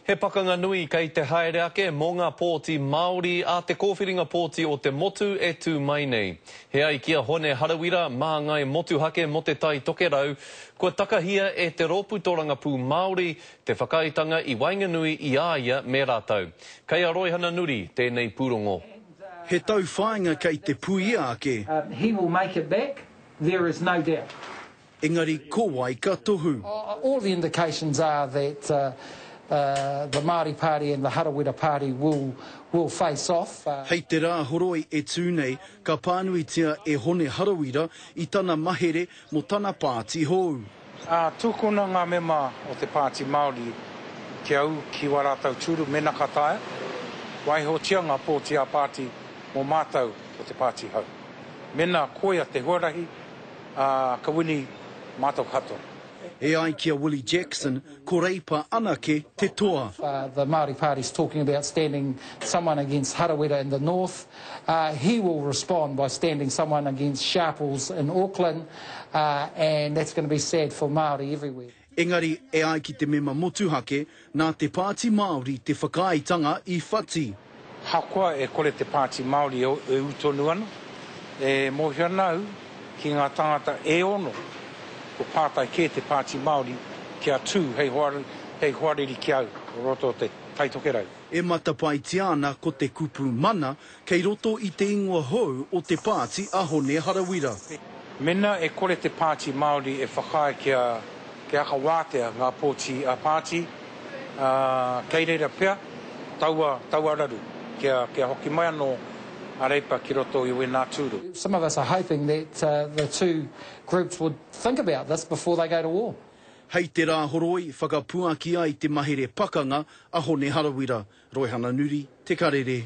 He pakanga nui kei te haere ake mō ngā pōti Māori a te kōwhiringa pōti o te motu e tū mai nei. He ai ki a Hone Harawira, māngai motuhake mō Te Tai Tokerau, kua takahia e te Rōpū Tōrangapū Māori te whakaaetanga i waenganui i a ia me rātou. Kei a Roihana Nuri tēnei pūrongo. He tauwhāinga kei te puia ake. He will make it back, there is no doubt. Engari ko wai ka tohu? All the indications are that the Māori Party and the Harawira Party will will face off. Hei te Rāhoroi e tū nei, ka pānuitia e Hone Harawira i tana mahere mō tana pāti hou. Ā, tukuna ngā mema o te Pāti Māori kia ū ki wā rātou tūru mēnā ka taea, waihotia ngā pōti ā-pāti mō mātou o te Pāti Hou. Mēnā koia te huarahi, ā, ka wini mātou katoa. E ai ki a Willie Jackson, ko Reipa anake te toa. The Māori Party's talking about standing someone against Harawira in the north, he will respond by standing someone against Sharples in Auckland, and that's going to be sad for Māori everywhere. Engari, e ai ki te mema motuhake, nā te Pāti Māori te whakaaetanga i whati. Ahakoa e kore te Pāti Māori e ū tonu ana, e mōhio ana au ki ngā tāngata e ono kua pātai kē te Pāti Māori kia tū hei hoariri ki au o roto o te Tai Tokerau. E matapaetia ana ko te kupu mana kei roto i te ingoa hou o te pāti a Hone Harawira. Mena e kore te Pāti Māori e whakaae kia kia whakawātea ngā pōti ā-pāti, ā, kei reira pea taua, taua raru kia, kia hoki mai anō a Reipa ki roto i wēnā tūru. Some of us are hoping that the two groups would think about this before they go to war. Hei te Rāhoroi, whakapuaki ai te mahere pakanga a Hone Harawira. Roihana Nuri, Te Karere.